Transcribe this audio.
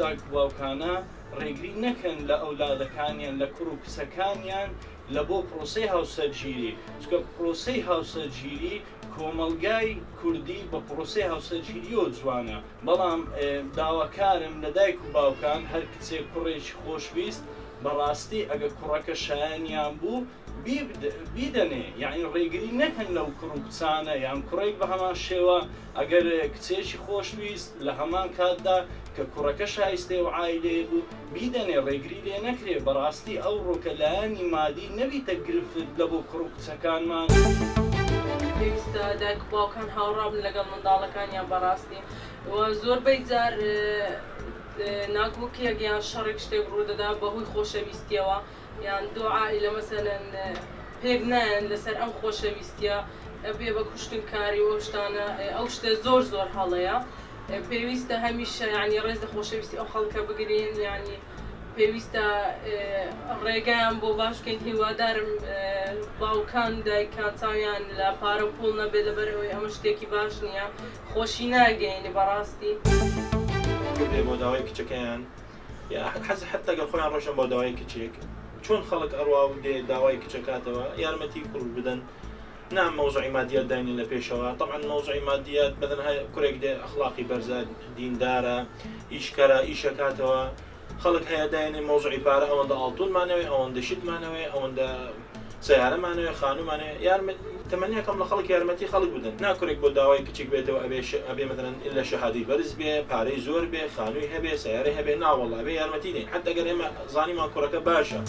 دایک و باوکانە ڕێگری نەکەن لە ئەولادەکانیان لە کوڕ و کچەکانیان لە بۆ پرۆسەی هاوسەرگیری چونکە پرۆسەی هاوسەرگیری کۆمەڵگای کوردی بە پرۆسەی هاوسەرگیریەوە جوانە بەڵام داواکارم لە دایک و باوکان هەر کچێک کوڕێکی خۆشویست بەڕاستی ئەگە کوڕەکە شایەنیان بوو بیدەنێ یانی ڕێگری نەکەن لەو کوڕ و کچانە یان کوڕێک بە هەمان شێوە ئەگەر کچێکی خۆشویست لە هەمان کاتدا کە کوڕەکە شایستەی ئەو عایلەیە بوو بیدەنێ ڕێگری لێ نەکرێ بەڕاستی ئەوڕۆکە لایەنی مادی نەبیتە گرفت لە بۆ کوڕ و کچەکانمان. پێویستە دایک و باوکان هاوڕا بن لەگەڵ منداڵەکانیان بەڕاستی و زۆربەی جار ناکۆکیەک یان شەڕێک شتێک ڕوودەدا بەهۆی خۆشەویستیەوە یان دوو عائیلە مەسەلەن پێک نایەن لەسەر ئەم خۆشەویستیە ئەبێ بە کوشتنکاری و ئەو شتانە ئەو شتە زۆر زۆر هەڵەیە پێویستە هەمیشە یانی ڕێز لە خۆشەویستی ئەو خەڵکە بگرین یانی پێویستە ڕێگایان بۆ باش بکەین هیوادارم باوکان و دایکان چاویان لە پارە و پوڵ نەبێت لەبەر ئەوەی ئەمە شتێکی باش نییە خۆشی ناگەیەنێ بەڕاستی. کوردێ بۆ داوای کچەکەیان یا حەز حەتا گەر خۆیان ڕۆشتن بۆ داوای کچێک چۆن خەڵک ئەڕوا و دێ داوای کچەکاتەوە یارمەتی کوڕ بدەن نا مەوزوعی مادیات داینێن لە پێشەوە تەبعەن مەوزوعی مادیات بەدەن هەر کوڕێک دێ ئەخلاقی بەرزە دیندارە ئیشکەرە ئیشەکاتەوە خەڵک هەیە داینێ مەوزوعی پارە ئەوەندە ئاڵتونمانەوێ ئەوەندە شتمانەوێ ئەوەندە سەیارەمانەوێ خانوومانەوێ یارمە تەمەنیاکەم لە خەڵک یارمەتی خەڵک بدەن نا کورێک بۆ داوای کچێک بێتەوە ئەبێ ش ئەبێ مەسەلەن ئیلا شەهادەی بەرز بێ پارەی زۆر بێ خانووی هەبێ سەیارەی هەبێ نا وەڵا ئەبێ یارمەتی دەین حەتتا گەر ئێمە زانیمان کوڕەکە باشە.